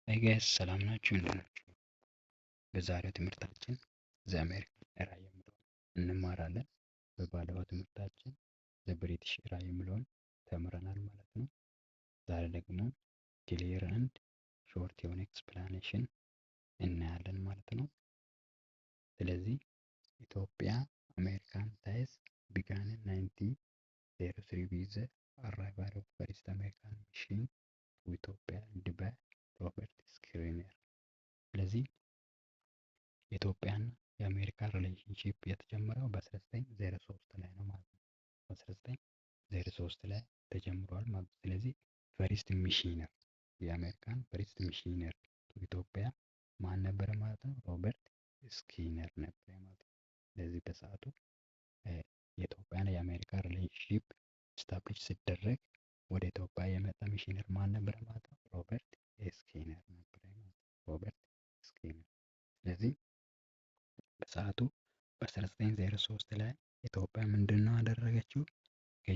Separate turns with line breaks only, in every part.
Hi guys፣ ሰላም ናችሁ? እንዴት ናችሁ? በዛሬው ትምህርታችን the American era የሚለውን እንማራለን። በባለፈው ትምህርታችን the British era የሚለውን ተምረናል ማለት ነው። ዛሬ ደግሞ clear and short የሆነ explanation እናያለን ማለት ነው። ስለዚህ Ethiopia American ties began 1903 with the arrival of first American mission to Ethiopia led by Robert Skinner። ስለዚህ የኢትዮጵያና የአሜሪካ relationship የተጀመረው በ1903 ላይ ነው ማለት ነው። በ1903 ላይ ተጀምሯል ማለት ነው። ስለዚህ first missioner፣ የአሜሪካን first missioner to Ethiopia ማን ነበረ ማለት ነው? ሮበርት ስኪነር ነበረ ማለት ነው። ስለዚህ በሰዓቱ የኢትዮጵያና የአሜሪካ relationship establish ሲደረግ ወደ ኢትዮጵያ የመጣ ሚሽነር ማን ነበረ ማለት ነው? ሮበርት ስኪነር ነበረ ማለት ነው። ሮበርት ስኪነር። ስለዚህ በሰዓቱ በ1903 ላይ ኢትዮጵያ ምንድን ነው ያደረገችው? ከ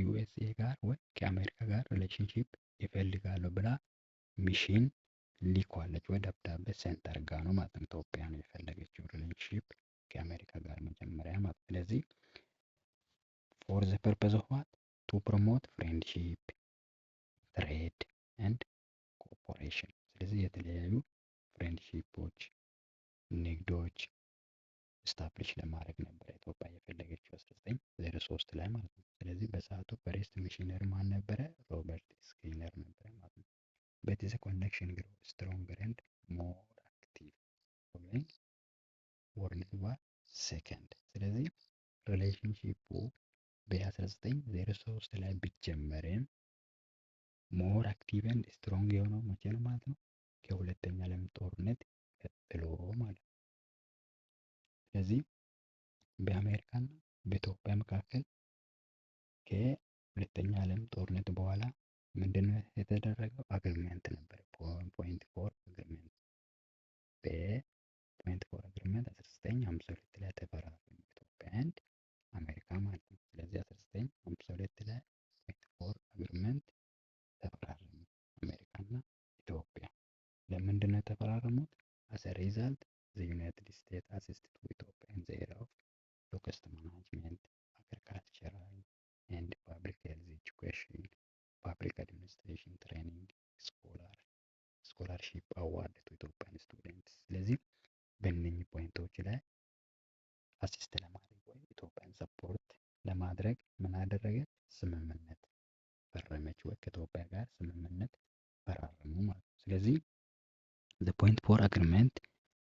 USA ጋር ወይ ከአሜሪካ ጋር relationship ይፈልጋሉ ብላ mission ልካለች ወይ ደብዳቤ send አድርጋ ነው ማለት ነው። ኢትዮጵያ ነው የፈለገችው relationship ከአሜሪካ ጋር መጀመሪያ ማለት ነው። ስለዚህ for the purpose of what? To promote friendship, trade and cooperation። ስለዚህ የተለያዩ friendship ኦች፣ ንግዶች establish ለማድረግ ነበር ኢትዮጵያ የፈለገችው 1903 ላይ ማለት ነው። ስለዚህ በሰዓቱ first missioner ማን ነበረ? ሮበርት ስኪነር ነበረ ማለት ነው። But the connection grow stronger and more active following World War Second። ስለዚህ relationship ኡ በ1903 ላይ ቢጀመርም more active and strong የሆነው መቼ ነው ማለት ነው? ከሁለተኛ ዓለም ጦርነት ቀጥሎ ማለት ነው። ስለዚህ በአሜሪካና በኢትዮጵያ መካከል ከሁለተኛ ዓለም ጦርነት በኋላ ምንድነው የተደረገው? Agreement ነበር። Point Four Agreement። በ Point Four Agreement 1952 ላይ ተፈራረሙ ኢትዮጵያ and አሜሪካ ማለት ነው። ስለዚህ 1952 ላይ Point Four Agreement ተፈራረሙ አሜሪካና ኢትዮጵያ። ለምንድን ነው የተፈራረሙት? As a result, the United States assist to Ethiopia in the area of locust management, agricultural and public health education, public administration training, scholarship award to Ethiopian students። ስለዚህ በእነኚህ point ኦች ላይ assist ለማድረግ ወይ ኢትዮጵያን support ለማድረግ ምን አደረገች? ስምምነት ፈረመች ወይ ከኢትዮጵያ ጋር ስምምነት ፈራረሙ ማለት ነው። ስለዚህ the Point Four Agreement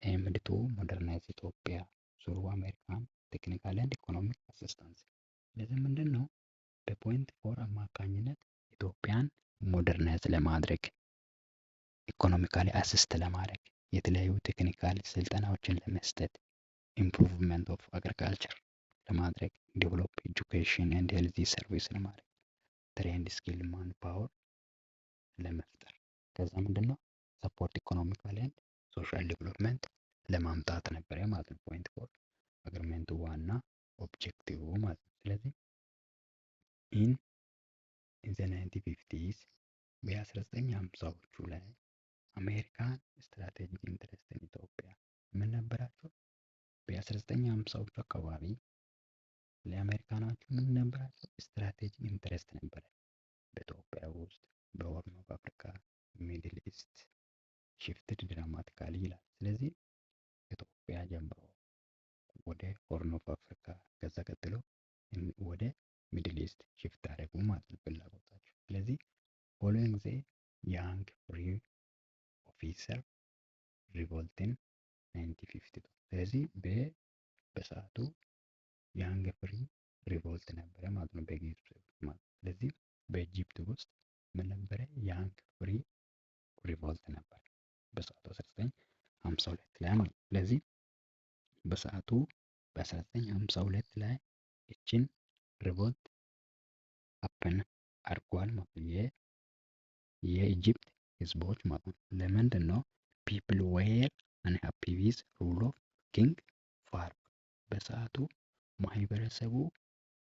aimed to modernize Ethiopia through American technical and economic assistance። ስለዚህ ምንድን ነው፣ በ Point Four አማካኝነት ኢትዮጵያን modernize ለማድረግ፣ economically assist ለማድረግ፣ የተለያዩ technical ስልጠናዎችን ለመስጠት፣ improvement of agriculture ለማድረግ፣ develop education and health service ለማድረግ፣ trained skill manpower ለመፍጠር፣ ከዛ ምንድን ነው support economical and social development ለማምጣት ነበረ ማለት ነው። Point Four Agreement ኡ ዋና objective ማለት ነው። ስለዚህ in the 1950s፣ በ1950ዎቹ ላይ American strategic interest in Ethiopia ምን ነበራቸው? በ1950ዎቹ አካባቢ ለአሜሪካኖቹ ምን ነበራቸው? Strategic interest ነበረ። በኢትዮጵያ ውስጥ፣ በ Horn of Africa፣ Middle East shifted dramatically ይላል። ስለዚህ ከኢትዮጵያ ጀምሮ ወደ Horn of Africa፣ ከዛ ቀጥሎ ወደ Middle East shift አደረጉ ማለት ነው ፍላጎታቸው። ስለዚህ following the Young Free Officer Revolt in 1952። ስለዚህ በሰዓቱ Young Free Revolt ነበረ ማለት ነው በግብፅ ማለት ነው። ስለዚህ በ Egypt ውስጥ ምን ነበረ? Young Free Revolt ነበር በሰዓቱ 1952 ላይ ማለት ነው። ስለዚህ በሰዓቱ በ1952 ላይ ይችን revolt happen አድርጓል ማለት ነው። የ Egypt ህዝቦች ማለት ነው። ለምንድን ነው? People were unhappy with rule of King Farouk። በሰዓቱ ማህበረሰቡ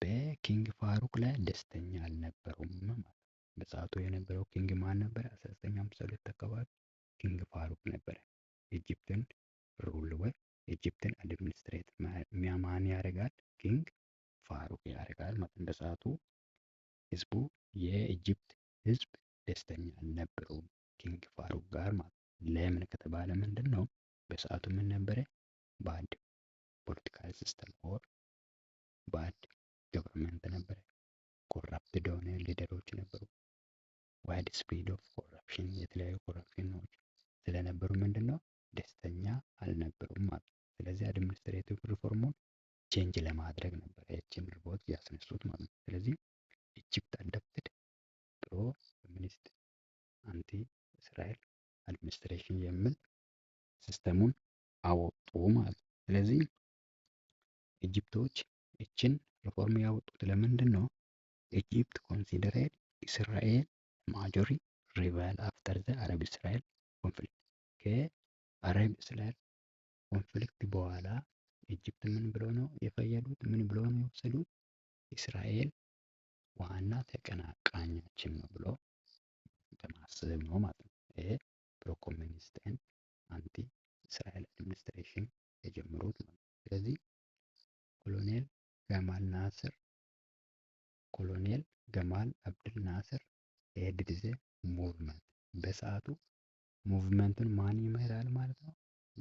በ King Farouk ላይ ደስተኛ አልነበሩም ማለት ነው። በሰዓቱ የነበረው king ማን ነበረ? 1952 አካባቢ King ፋሩክ ነበረ። Egypt ን rule ወይ Egypt ን administrate ማን ያደርጋል? King ፋሩክ ያደርጋል ማለት ነው። በሰዓቱ ህዝቡ፣ የ Egypt ህዝብ ደስተኛ አልነበሩም King ፋሩክ ጋር ማለት ነው። ለምን ከተባለ ምንድን ነው፣ በሰዓቱ ምን ነበረ? Bad political system or bad government ነበረ። Corrupted የሆነ leader ኦች ነበሩ። Widespread of corruption፣ የተለያዩ corruption ኖች ስለነበሩ ምንድን ነው፣ ደስተኛ አልነበሩም ማለት ነው። ስለዚህ administrative reform ኡን change ለማድረግ ነበረ ይህችን revolt ያስነሱት ማለት ነው። ስለዚህ Egypt adopted pro communist anti Israel administration የሚል system ኡን አወጡ ማለት ነው። ስለዚህ Egypt ኦች ይችን ሪፎርም ያወጡት ለምንድን ነው? Egypt considered Israel major rival after the Arab Israel conflict። ከ Arab Israel conflict በኋላ Egypt ምን ብሎ ነው የፈየዱት? ምን ብሎ ነው የወሰዱት? እስራኤል ዋና ተቀናቃኛችን ነው ብሎ በማሰብ ነው ማለት ነው። ይሄ pro communist and anti Israel administration የጀመሩት ማለት ነው። ስለዚህ ኮሎኔል ገማል አብድል ናስር headed the movement። በሰዓቱ movement ኡን ማን ይመራል ማለት ነው?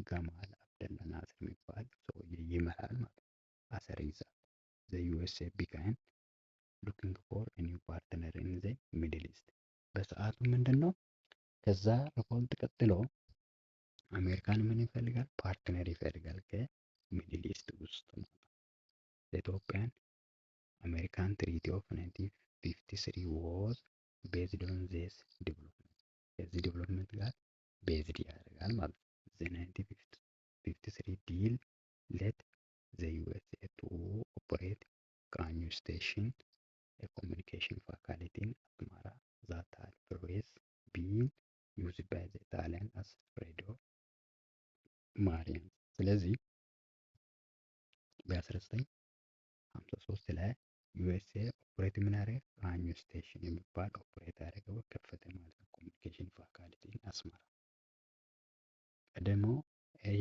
ገማል አብደል ናስር የሚባል ሰውዬ ይመራል ማለት ነው። As a result, the USA began looking for new partner in the Middle East። በሰዓቱ ምንድን ነው፣ ከዛ revolt ቀጥሎ አሜሪካን ምን ይፈልጋል? Partner ይፈልጋል ከ Middle East ውስጥ ማለት ነው። Ethiopian American Treaty of 1953 was based on this development። ከዚህ development ጋር based ያደርጋል ማለት ነው። The 1953 deal let the USA to operate ቃኘው station, a communication facility in Asmara that had previously been used by the Italian as Radio Maria። ስለዚህ በ1953 ላይ USA operate ምን ያደረገ፣ ቃኘው station የሚባል operate ያደረገ፣ ከፈተ ማለት ነው። Communication facility in አስመራ ቀደሞ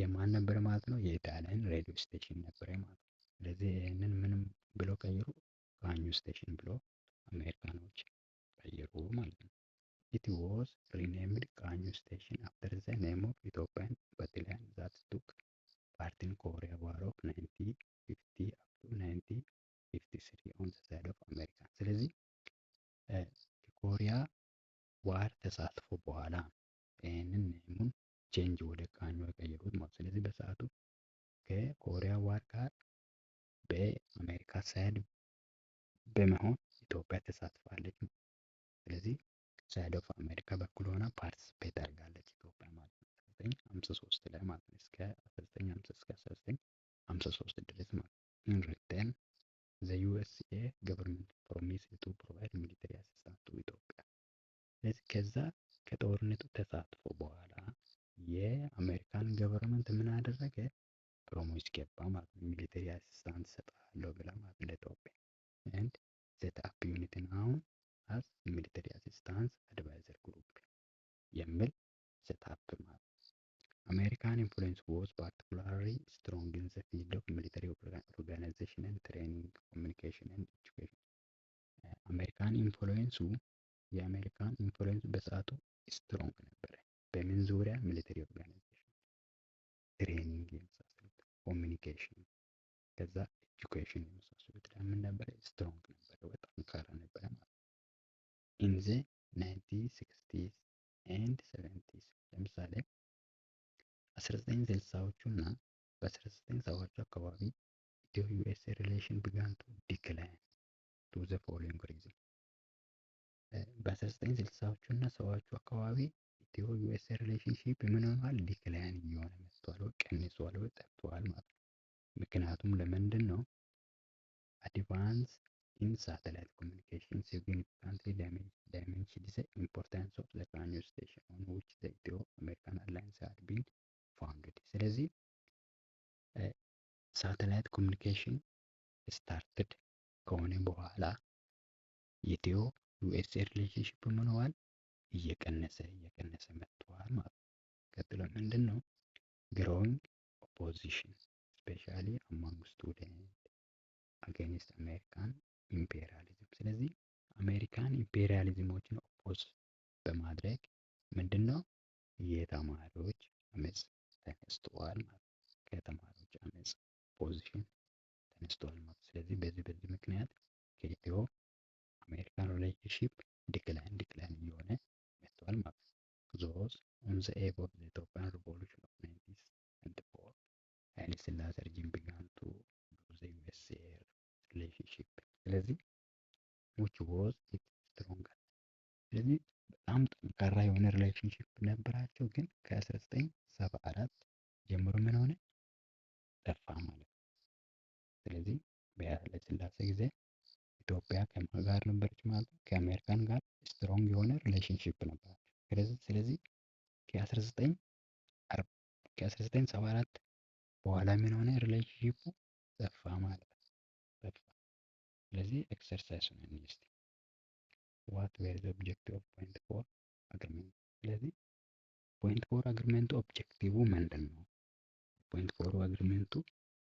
የማን ነበር ማለት ነው? የ Italian radio station ነበረ ማለት ነው። ስለዚህ ይህንን ምንም ብሎ ቀይሩ፣ ቃኘው station ብሎ አሜሪካኖች ቀየሩ ማለት ነው። It was renamed ቃኘው station after the name of Ethiopian battalion that took part in Korea War of 1950 up to 1953 on the side of America። ስለዚህ ከኮሪያ war ተሳትፎ በኋላ ይህንን name ኡን change ወደ ቃኘው የቀየሩት ማለት። ስለዚህ በሰዓቱ ከኮሪያ war ጋር በአሜሪካ side በመሆን ኢትዮጵያ ተሳትፋለች። ስለዚህ side of America በኩል ሆና participate አድርጋለች ኢትዮጵያ ማለት ነው። 1953 ላይ ማለት ነው። እስከ 1950 እስከ 1953 ድረስ ማለት ነው። In return, the USA government promise to provide military assistance to Ethiopia። ስለዚህ ከዛ ከጦርነቱ ተሳትፎ በኋላ የአሜሪካን government ምን አደረገ? Promise ገባ ማለት ነው። Military assistance እሰጣለሁ ብላ ማለት ነው ለኢትዮጵያ and set up unit known as Military Assistance Advisor Group የሚል set up ማለት ነው። American influence was particularly strong in the field of military organization and training, communication and education። American influence ኡ፣ የአሜሪካን influence በሰዓቱ strong ነበረ። በምን ዙሪያ? Military organization፣ training የመሳሰሉት፣ communication፣ ከዛ education የመሳሰሉት ላይ ምን ነበረ? Strong ነበረ ወይ ጠንካራ ነበረ ማለት ነው። In the 1960s and 70s፣ ለምሳሌ 1960ዎቹ እና በ1970ዎቹ አካባቢ Ethio USA relation began to decline to the following reason። በ1960ዎቹ እና ሰባዎቹ አካባቢ Ethio USA relationship ምን ሆኗል? Decline እየሆነ መጥቷል ወይ ቀንሷል ወይ ጠፍቷል ማለት ነው። ምክንያቱም ለምንድን ነው? Advance in satellite communication significantly diminished the importance of the ቃኘው station on which the Ethio American alliance had been founded። ስለዚህ satellite communication started ከሆነ በኋላ የ Ethio USA relationship ምን ሆኗል? እየቀነሰ እየቀነሰ መጥቷል ማለት ነው። ቀጥሎ ምንድን ነው? Growing opposition, especially among student, against American imperialism። ስለዚህ American imperialism ኦችን oppose በማድረግ ምንድን ነው የተማሪዎች አመፅ ተነስተዋል ማለት ነው። ከተማሪዎች አመፅ opposition ተነስተዋል ማለት ነው። ስለዚህ በዚህ ምክንያት ከኢትዮ American relationship decline እየሆነ መጥቷል ማለት ነው። Thus, on the eve of the Ethiopian Revolution of 1974, Haile Selassie regime began to lose the USA relationship። ስለዚህ which was its stronger። ስለዚህ በጣም ጠንካራ የሆነ relationship ነበራቸው፣ ግን ከ1974 ጀምሮ ምን ሆነ? ጠፋ ማለት ነው። ስለዚህ በኃይለ ሥላሴ ጊዜ ኢትዮጵያ ከማን ጋር ነበረች ማለት ነው? ከአሜሪካን ጋር strong የሆነ relationship ነበራቸው። ስለዚህ ከ1974 በኋላ ምን ሆነ? Relationship ኡ ጠፋ ማለት ነው። ጠፋ። ስለዚህ exercise ኡን እንይ እስቲ። What were the objective of Point Four Agreement? ስለዚህ Point Four Agreement ኡ objective ምንድን ነው? Point Four ኡ Agreement ኡ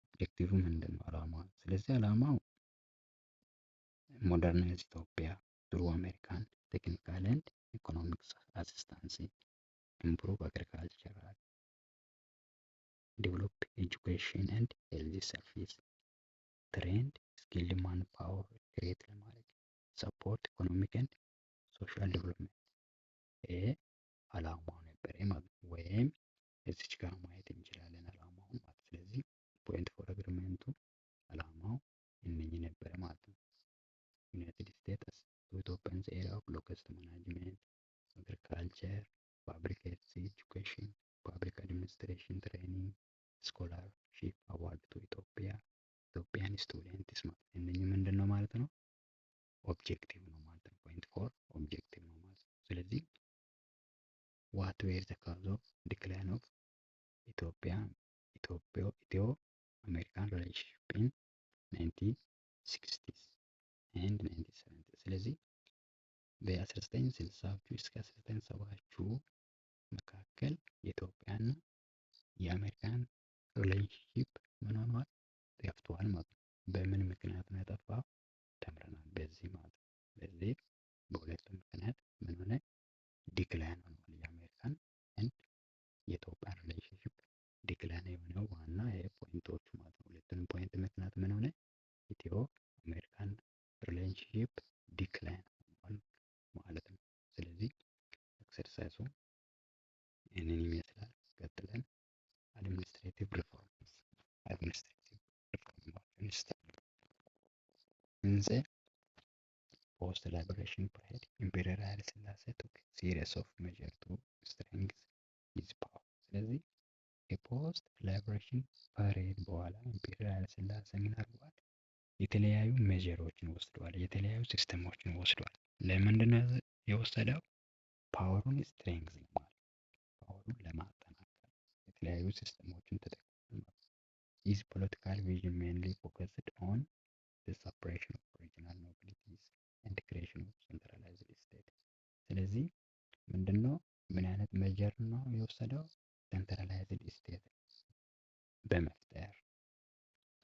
objective ምንድን ነው? አላማው። ስለዚህ አላማው modernize Ethiopia through American technical and economics assistance, improve agricultural, develop education and health service, trained skilled manpower create ለማድረግ፣ support economic and social development። ይሄ አላማው ነበረ ማለት ነው። ወይም እዚች ጋር ማየት እንችላለን አላማውን ማለት። ስለዚህ Point Four Agreement ኡ አላማው እነኚህ ነበረ ማለት ነው። United States to Ethiopian area of locust management, agriculture, public health, education, public administration training, scholarship award to Ethiopian students ማለት ነው። እነኚህ ምንድን ነው ማለት ነው? Objective ነው ማለት ነው። Point Four objective ነው ማለት ነው። ስለዚህ what were the cause of decline of ኢትዮጵያ Ethio American relationship in 1960s and 1970? ስለዚህ በ1960ዎቹ እስከ 1970ዎቹ መካከል የኢትዮጵያና የአሜሪካን relationship ምን ሆኗል? ጠፍቷል ማለት ነው። በምን ምክንያት ነው የጠፋው? ተምረናል። በዚህ ማለት ነው። በዚህ በሁለቱ ምክንያት ምን ሆነ? Decline ሆኗል። የአሜሪካን and የኢትዮጵያን relationship decline የሆነው ዋና የ point ኦቹ ማለት ነው። ሁለቱንም point ምክንያት ምን ሆነ? Ethio American relationship decline ሆኗል ማለት ነው። ስለዚህ exercise ኡ ይህንን ይመስላል። ቀጥለን administrative reform ኦችን። In the post liberation period, Emperor Haile Selassie took series of measure to strengthen his power። ስለዚህ ከ post liberation period በኋላ Emperor ኃይለ ሥላሴ ምን አድርገዋል? የተለያዩ measure ኦችን ወስደዋል። የተለያዩ system ኦችን ወስደዋል። ለምንድን ነው የወሰደው? Power ኡን strength ለማድረግ፣ power ኡን ለማጠናከር የተለያዩ system ኦችን ተጠቅሟል ማለት ነው። His political vision mainly focused on the separation of regional nobilities and creation of centralized state። ስለዚህ ምንድነው ምን አይነት measure ነው የወሰደው? Centralized state በመፍጠር።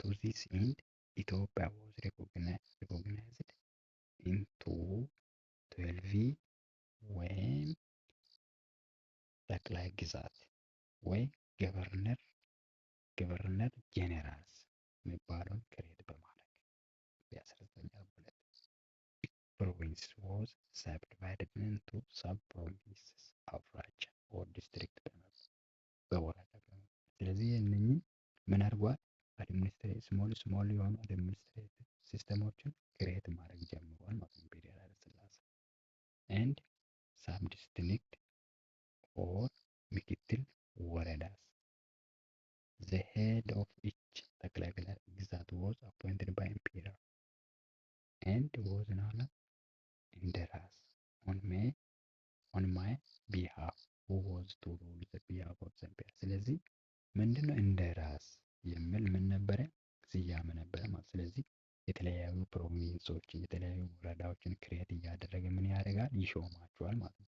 To this end, Ethiopia was recognized into 12 ወይም ጠቅላይ ግዛት ወይ governor generals የሚባለውን create በማድረግ በ1942 province was subdivided into sub provinces፣ አውራጃ or district በወረዳ። ስለዚህ እነኚህ ምን አድርጓል? Administrate small small የሆኑ administrative system ኦችን create ማድረግ ጀምሯል ማለት ነው። Imperial ኃይለ ሥላሴ and sub district or ምክትል ወረዳ s። The head of each ጠቅላይ ግዛት was appointed by emperor and was known as እንደራስ on my behalf, who was to rule the behalf of the emperor። ስለዚህ ምንድነው እንደራስ የሚል ምን ነበረ? ስያሜ ነበረ ማለት። ስለዚህ የተለያዩ province ኦችን፣ የተለያዩ ወረዳዎችን create እያደረገ ምን ያደርጋል? ይሾማቸዋል ማለት ነው።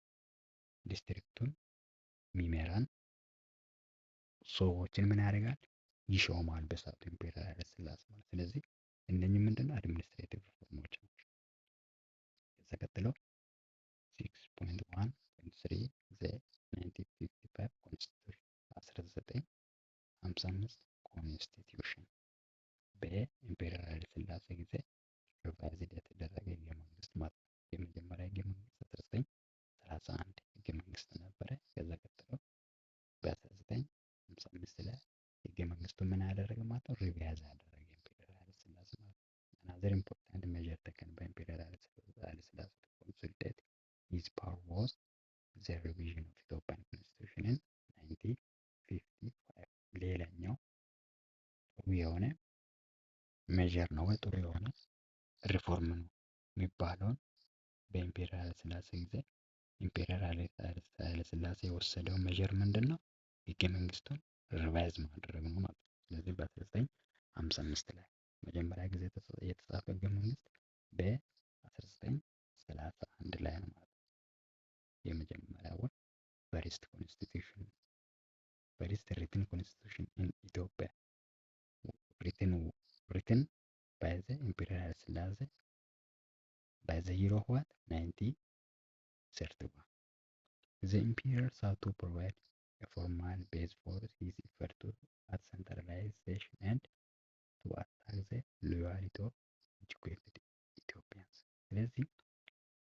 District ኡን የሚመራን ሰዎችን ምን ያደርጋል? ይሾማል በሰዓቱ Emperor ኃይለ ሥላሴ ማለት። ስለዚህ እነኚህ ምንድነው? Administrative reform ኦች ናቸው። ከዛ ቀጥሎ 6.1.3 the 1955 constitution፣ 1955 constitution፣ በ Emperor ኃይለ ሥላሴ ጊዜ revised የተደረገ ህገ መንግስት ማለት ነው። የመጀመሪያ ህገ መንግስት 1931 ህገ መንግስት ነበረ። ከዛ ቀጥሎ በ1955 ላይ ህገ መንግስቱ ምን ያደረገ ማለት ነው? Revise ያደረገ Emperor ኃይለ ሥላሴ ማለት ነው። Another important measure taken by Emperor Haile Selassie to consolidate his power was the revision of Ethiopian constitution in 1955። ሌላኛው ጥሩ የሆነ measure ነው ወይ ጥሩ የሆነ ሪፎርም ነው የሚባለውን በ Emperor ኃይለ ሥላሴ ጊዜ Emperor ኃይለ ሥላሴ የወሰደው measure ምንድን ነው? ህገ መንግስቱን revise ማድረግ ነው ማለት ነው። ስለዚህ በ1955 ላይ፣ መጀመሪያ ጊዜ የተጻፈ ህገ መንግስት በ1931 ላይ ነው ማለት ነው። የመጀመሪያውን first constitution፣ first written constitution in Ethiopia written by the Emperor Haile Selassie by the year of what? 1931. The emperor sought to provide a formal base for his effort to at centralization and to attack the loyalty of educated Ethiopians። ስለዚህ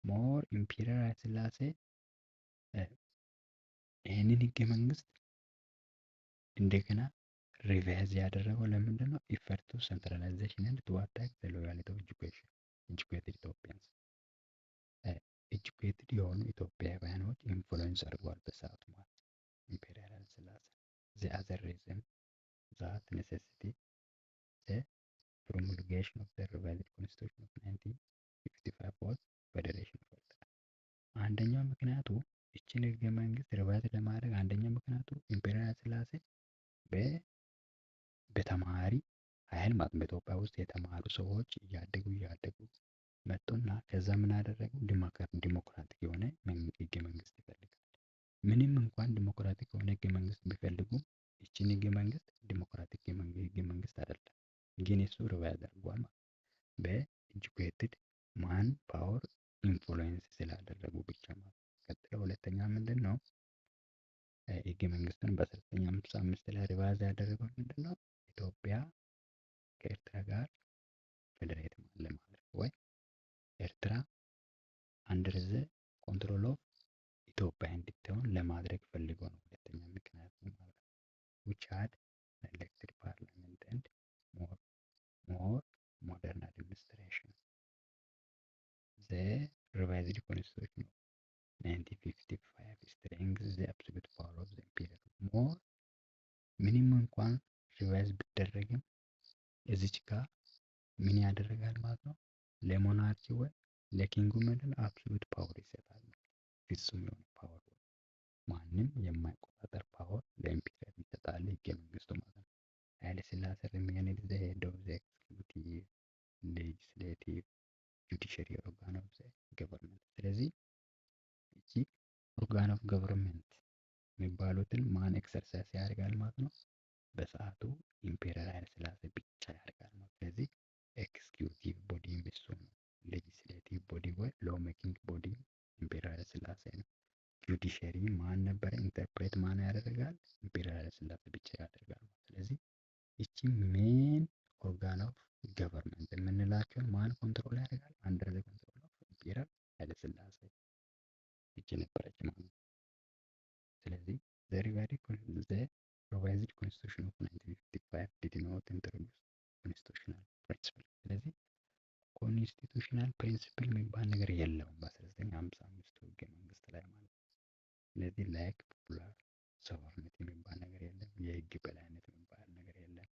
more Emperor ኃይለ ሥላሴ ይህንን ህገ መንግስት እንደገና revise ያደረገው ለምንድን ነው? Effort to centralization and to attack the loyalty of educated Ethiopians። Educated የሆኑ ኢትዮጵያውያኖች influence አድርገዋል በሰዓቱ ማለት ነው። Emperor ኃይለ ሥላሴ። The other reason that necessity the promulgation of the revised constitution of 1955 was federation of ኤርትራ። አንደኛው ምክንያቱ ይችን ህገ መንግስት revise ለማድረግ አንደኛው ምክንያቱ Emperor ኃይለ ሥላሴ በተማሪ ኃይል ማለት በኢትዮጵያ ውስጥ የተማሩ ሰዎች እያደጉ እያደጉ መጡና ከዛ ምን አደረጉ? ዲሞክራቲክ የሆነ ህገ መንግስት ይፈልጋል። ምንም እንኳን ዲሞክራቲክ የሆነ ህገ መንግስት ቢፈልጉም ይችን ህገ መንግስት ዲሞክራቲክ ህገ መንግስት አይደለም፣ ግን እሱ revise አድርጓል ማለት በ educated man power influence ስላደረጉ ብቻ ማለት ነው። ቀጥሎ ሁለተኛ ምንድን ነው? ህገ መንግስቱን በ1955 ላይ revise ያደረገው ምንድን ነው? ኢትዮጵያ ከኤርትራ ጋር federate ለማድረግ ወይ ኤርትራ under the control of ኢትዮጵያ እንድትሆን ለማድረግ ፈልገው ነው። ሁለተኛ ምክንያቱ ማለት ነው። Which had elected parliament and more modern administration. The revised constitution of 1955 strengthens the absolute power of the emperor more። ምንም እንኳን revise ቢደረግም እዚች ጋር ምን ያደርጋል ማለት ነው? ለ monarchy ወይ ለ king ኡ ምንድን absolute power ይሰጣል። ፍጹም የሆነ power፣ ማንም የማይቆጣጠር power ለ emperor ይሰጣል ህገ መንግስቱ ማለት ነው። ኃይለ ሥላሴ remained the head of the executive, legislative, judiciary organ of the government። ስለዚህ እቺ organ of government የሚባሉትን ማን exercise ያደርጋል ማለት ነው? በሰዓቱ Emperor ኃይለ ሥላሴ ብቻ ያደርጋል ማለት። ስለዚህ executive body እሱ ነው። Legislative body ወይ law making body Emperor ኃይለ ሥላሴ ነው። Judiciary ማን ነበረ? Interpret ማን ያደርጋል? Emperor ኃይለ ሥላሴ ብቻ ያደርጋል። ስለዚህ ይቺ main organ of government የምንላቸውን ማን control ያደርጋል? Under the control of Emperor ኃይለ ሥላሴ ይቺ ነበረች ማለት ነው። ስለዚህ the revised constitution of 1955 did not introduce constitutional principle። ስለዚህ constitutional principle የሚባል ነገር የለውም በ1955 ህገ መንግስት ላይ ማለት ነው። ስለዚህ like popular sovereignty የሚባል ነገር የለም። የህግ በላይነት የሚባል ነገር የለም።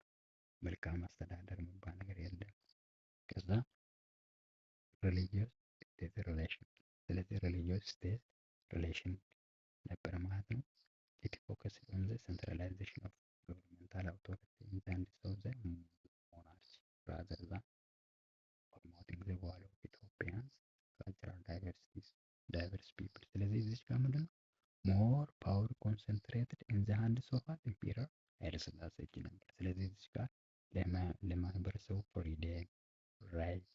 መልካም አስተዳደር የሚባል ነገር የለም። ከዛ religious state relation፣ ስለዚህ religious state relation ነበረ ማለት ነው። It focused on the centralization of governmental authority in the hands of the monarchy rather than ስለዚህ እዚች ጋር ምንድነው more power concentrated in the hands of Emperor ኃይለ ሥላሴ እጅ ነበር። ስለዚህ እዚች ጋር ለማህበረሰቡ freedom right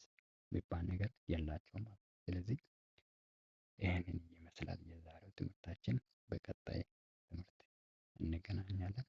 የሚባል ነገር የላቸውም ማለት ነው። ስለዚህ ይህንን ይመስላል የዛሬው ትምህርታችን። በቀጣይ ትምህርት እንገናኛለን።